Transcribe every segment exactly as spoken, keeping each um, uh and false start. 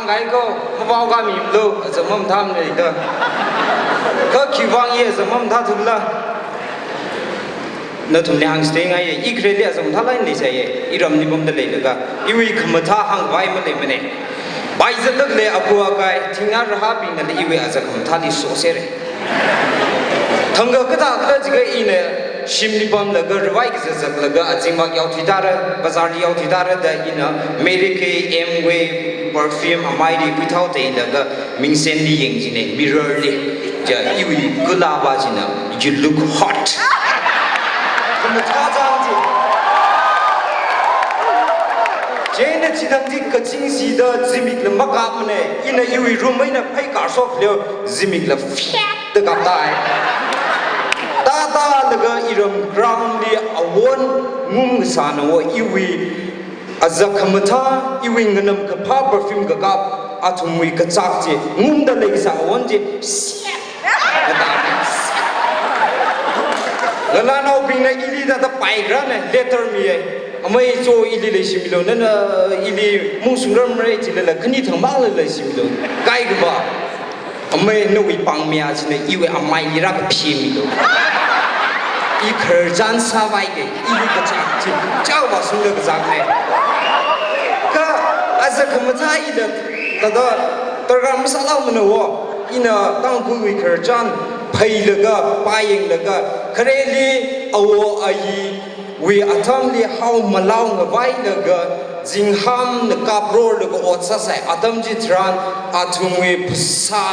Ngai ko, mapao ka mimlo, azak mamathā maleida. Kha khiwuivang i azak mamathā thukla? Nathumli hāngchithei ngaiya, i khareli azak mamathā lei leisāya, iramli pamda leilaga, iwui khamathā hāngvai maleimane. Paizat lāklei apu akai, thingnā rahābingnala iwui azak khamathāli sosera. Thangkha kathā khala jiakha ina shimli pamlaga ravai kazat zaklaga azingmak yaothuitāra, bazarli yaothuitāra da ina Mary Kay, Amway, perfume amaili puithao teilaga mingsenli yangchina, mirrorli. Chiakha iwui kala pa china, "You look hot." Khamathā chang chi. Chieina chithang chi kaching sida zimikla makapmane, ina iwui room eina phei karshok leo, zimikla fiat da kaptāi. Tātālaga iram groundli awon ngum kasāna wo iwui azak khamathā, iwui nganam kaphā perfume kakap, athumwui kachak chi, ngumda leisā awon chi, siat. Ngalānaobingna ili tātā paikrana, letter miya. Amei cho ili leishimilo, nana ili mungsungrarmara jilala khani thangmangla leishimilo. Kaikhava. Amei nawui pāngmei china iwui amaili rākaphimilo. I khararchan sāvai ke, ili kachak chi, chao vāshungda kachakne. Kha azak khamathā ila tātā darkar masālaumana wo, ina Tangkhulwui khararchan phailaga, pāyanglaga, khareli awo ayi wui atamli hao malao ngavailaga, zingham na kaprorlaga ot sāsai atam chitharan, athumwui phasā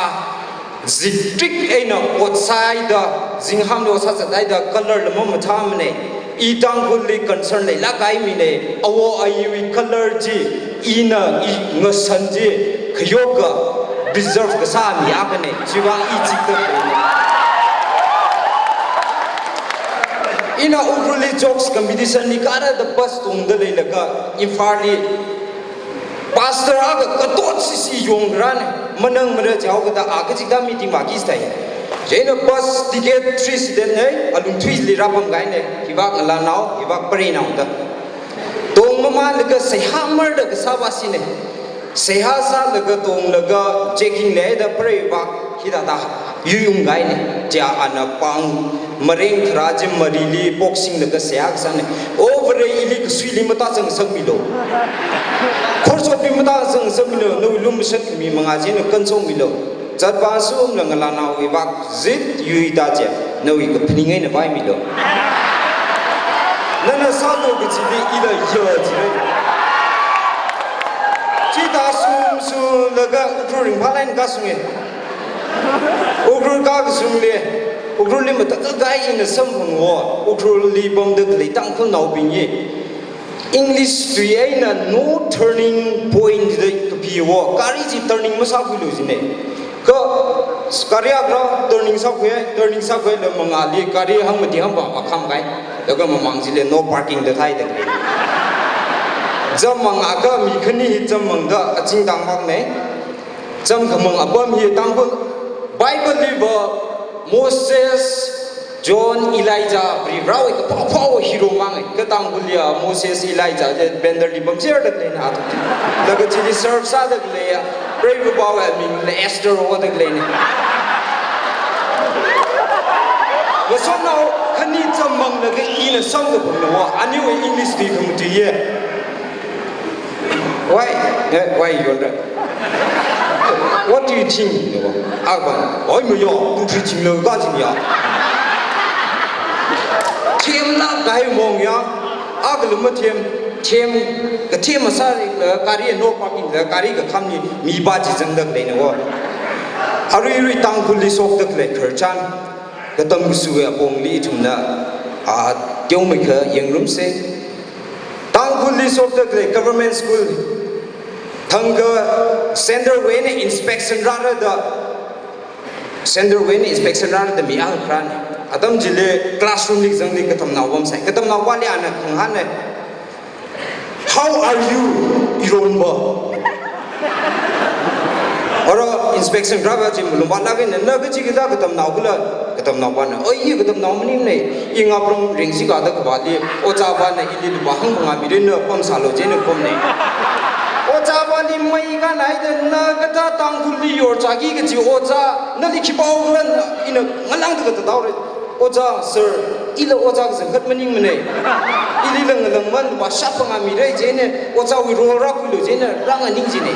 zitrik eina ot sāhaida, zinghamli ot sāsāhaida, color la mamathāmane. I Tangkhulli concern leilāk kahai mine, awo ayiwui color chi, ina i ngasan chi, khayoka preserve kasā mi akhane, chiwuivang i chikta khaine. Ina Ukhrulli jokes competition li kārada bus tongda leilaga, Imphalli pastor akha katot sisi yongrane, manang mara chao kata akha chikta meeting maki stai. Chieina bus ticket three seated ne, alungthuili rāpamkahaine, hivak ngalānao, hivak pareinao da. Tongmamānlaga seihā marda kasā vāsine. Seihā sālaga tonglaga checking leida preivak hithāda yuiyungkahaine. Chiakha ana pāng mareng tharā chi marili boxing laga seihā kasāne. O Vare, ili kasuili matāzangsanmilo. Khorshopli matāzangsanmilo. Nawui lumashan mi mangā china kanshokmilo. Zatpā sumla ngalānaowui vak zit yuida chi, nawui kaphaning eina vaimilo. Nana sālu kachili ila ya jire. Chithā sumsulaga Ukhrul ringphālāk eina kāshunge. Ukhrul kākashungli, Ukhrulli matakhak kahai ina samphangwo, Ukhrulli pamda khalei Tangkhulnaobingli English tui eina no turning point da kapiwo, gari chi turning masākhuilu jine. Kha gari akha turning sākhuiya, turning sākhuilaga mangāli gari hangmati hangva makhamkahai. Laga mamang chili no parking da thāhaida khalei. Zam mangakha mi khani hi zam mangda azing tāngvakne. Zam khamang apam hi Tangkhul Bible liva Moses, John, Elijah, Varivarāwui kaphā phāwui hero mang e. Kha Tangkhulli a Moses, Elijah chi bender li pamserda khaleina athum. Laga chili serve sāda khaleiya, preiva̱ pāwui mingla Esther hoda khaleine. Ngasotnao khani zam manglaga ina samkaphangna wo, aniwui English tui khamatuiya. Why? Eh, why you wonder? What do you think? Akha, oi, mayo, kungtri chinglo ka chingya. Themlāk kahai mong ya, akha luma them, them, kathem masāri, eh, gari no parking, eh, gari kakhamli, mi ba chi zangda khaleina wo. Aruirui Tangkhulli shokda khalei khararchan, katam kasuiwui apongli ithumna, ah, teomeikha yangrumse. Tangkhulli shokda khalei government school, thangkha centre wui eina inspection rārada, centre wui eina inspection rārada mi akha kharāne. Atam chili classroom li zangli katamnao pamsai. Katamnao pali ana khangahāne. "How are you, Ironba?" Ora inspection rāva chi malung pālāk eina, "Na kachikathā katamnao khala?" Katamnao pana, "Oi, i katamnao maningmane. I ngaprum ringsi kada kavāli, ojā pana ili lupā hangphangā mirin na pamsālu," chieina pamne. Ojā Ojāvali mei khanai da na kathā Tangkhulli yorchāki kaji ojā, nali khipākhala ina ngalāngda katāhaora. Ojā, sir, ila ojā kazangkhat maningmana. Ilila ngalāngman va shap pangā mira jina, ojāwui role rākhuilu jina, rānganing jina.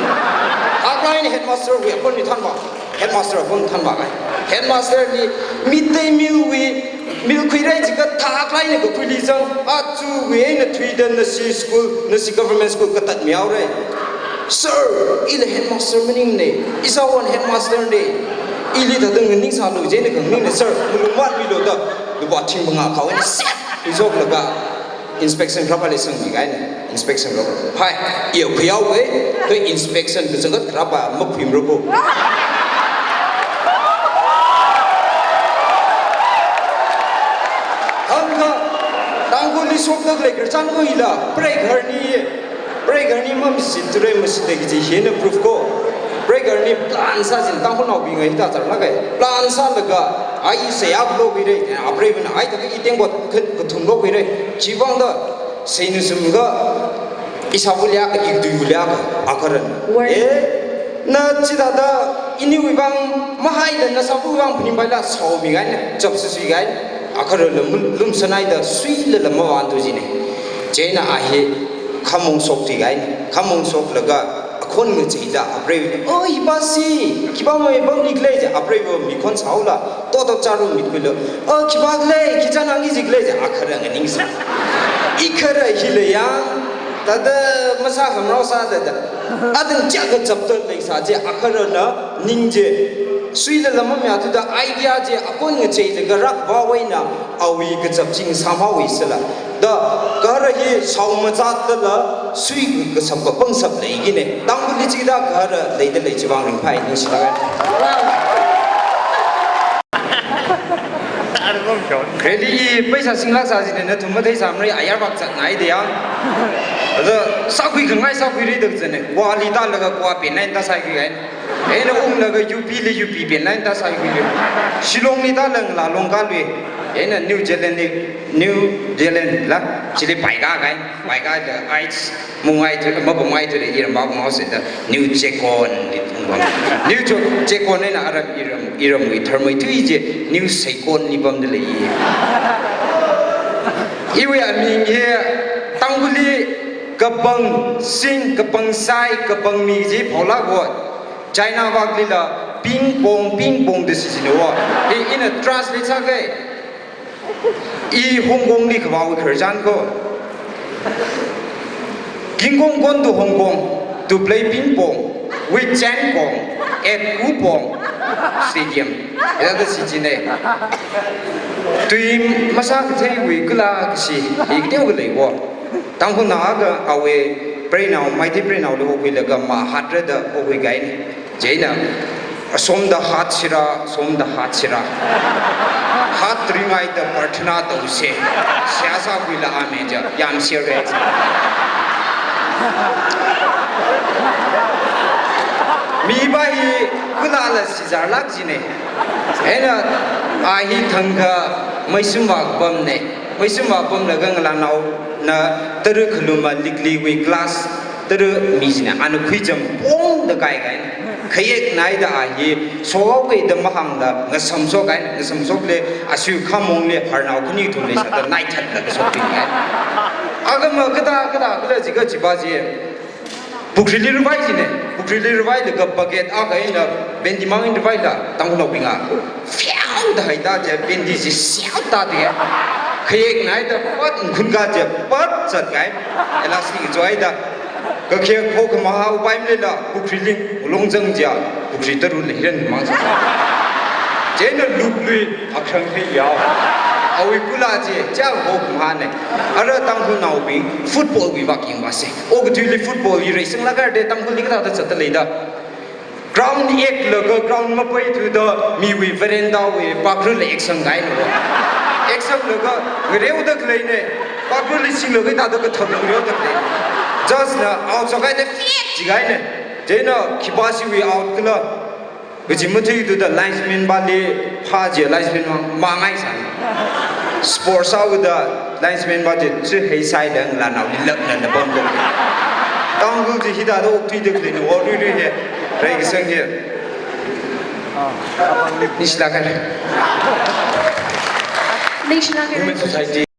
Aklai eina headmaster wui apam ni thanvā. Headmaster apam thanvāngai. Headmaster li midday meal wui, meal khuira jiakha thāklak eina kakhuili zang, aja wui eina thuida nasi school, nasi government school katat mihaora. Sir, ila headmaster maningmana, ishāvāwui headmaster na. Ili thāda nganingsālu jina khanganingna, sir, malung vātmilu da, lupā thing pangā khao eina set khuishoklaga, inspection kharāpāli sangmikahaina, inspection lo. Hai, iya khuihaowa, kha inspection kazangkhat kharāpā makhuimara po. Hāngkha, Tangkhulli shokda khalei khararchan ko ila, preigaharni, preigaharni mamashittura mashitda kaji hina proof ko. Preigaharni plan sāzin Tangkhulnaobing hithā tharlāka. Plan sālaga, ai seihā lokhuira, apreivana ai thāda i tengko kathum lokhuira. Chivāngda, seinasumga, ishāvali akha, ituivali akha, agaharana. Word. Eh, na chithāda iniwui vang mahaila nasāvawui vang phaningpaila shaomingaina, chapsasuikahaina, agaharala mul-, lumshanhaida suilala mavāntu jina. Chieina a hi khamong shoktuikahaina, khamong shoklaga akhon ngacheida apreiva, "Oh, ipasi, khipā mei pamli khala?" ji, apreiva mikhon sāhaola, "Toto charu mikhuilu." "Oh, khipākhala, khi chānhāngki jikhala?" ji, agahara nganingsā. Igahara hila yang, thāda masākhamrao sāda da. Atam chiyākha chapter leisā ji, agaharana ning ji. Suilala mamayāthuda idea ji, akhon ngacheilaga rākavāwui eina, awui kachap chi ngasāmhaowa sāla. Da, gahara hi shaomazātlala, sui kashap kapangshap leigina. Tangkhulli chithāda gahara leida lei chivāng ringphāi, ningshilāka. Wow. Really, i paisa singlāk sā jina nathum matheisāmara, ayar vak zatngai da yang. Ada sākhui khangai sākhuira da kazatna. Goa li tālaga Goa pen eina tāsāikhuihaina. Eina unglaga U P li U P pen eina tāsāikhuira. Shillong li tālaga Long kālui. Eina New Zealand li, New Zealand la, chili paikākahai, paikāda, ai, mungai thu, mapamngai thula iram mapamngai sāda, New Chekon li pamda. New Chekon eina aram iram, iramwui tharmei tui ji, New Seikon li pamda lei. Iwui aming hi, Tangkhulli kapang sing, kapang sai, kapang mi ji phaolākva. China vaklila ping pong, ping pong da shichinhaowa. I, ina translate sākahai. I Hong Kong li kavāwui khararchan ko. King Kong gone to Hong Kong to play ping pong with Chen Kong at Wu Pong Stadium. Hithāda shichina. Tui masā katheiwui kala kashi, hi kateokha leiwo. Tangkhulnao akha awui preinao, Meitei preinaoli hokhuilaga mahatra da hokhuikahaina. Chieina, asomda hatsira, asomda hatsira. Hatringaida prarthana tose. Seihā sākhuila amen ja, yamsera. Mipā hi kalala shizarlāk jina. Eina, a hi thangkha Meisum vākapamna. Meisum vākapamlaga ngalānaona tara khaluma likliwui class tara mi jina, ana khuicham pongda kaikai. Khayek naida a hi, sohaokida mahāngla, ngasam shokhai, ngasam shokla, asui khamongli, harnao khani thumli sāda, naithatlaga shoktingai. Agama kathā, kathā, kala jiakha chipā ji, pukhrili ravai jina, pukhrili ravailaga bucket akha eina, bandi mang eina ravaila, Tangkhulnaobinga. Fiao da haida je, bandi ji siao da de. Khayek naida pat nkhun ka je, pat zatkai. Elastic joida. Kakhek ho khamahā upai maleila, pukhri ling, ulong zang ja, pukhri taru leiran mang sa. Chieina luplui, akhang hei yao. Awui kula je, chao ho khamahāna. Ara Tangkhulnaobing, football wui vak yangvāsa. Okathuili football hi reisanglaga de Tangkhulli kathāda zatda leida. Ground eklaga ground mapaithuda miwui veranda wui pakru le eksang kahaina. Eksanglaga ngareoda khaleina. Pakruli singlaga hithāda kathak ngareoda khalei. Just na out sākahaina, fiat jikahaina. Chieina khipāsiwui out kala. Kaji mathuithuda linesman pāli phā je linesman mang, mangai sāna. Sports sāuda linesman pā je chu hei sai dang la nao li lak na na bom dong. Tangkhul chi hithāda okthuida khalei ni, okthuida hi. Rai kasang hi. Ningshilāk haira. Ningshilāk haira. Women Society.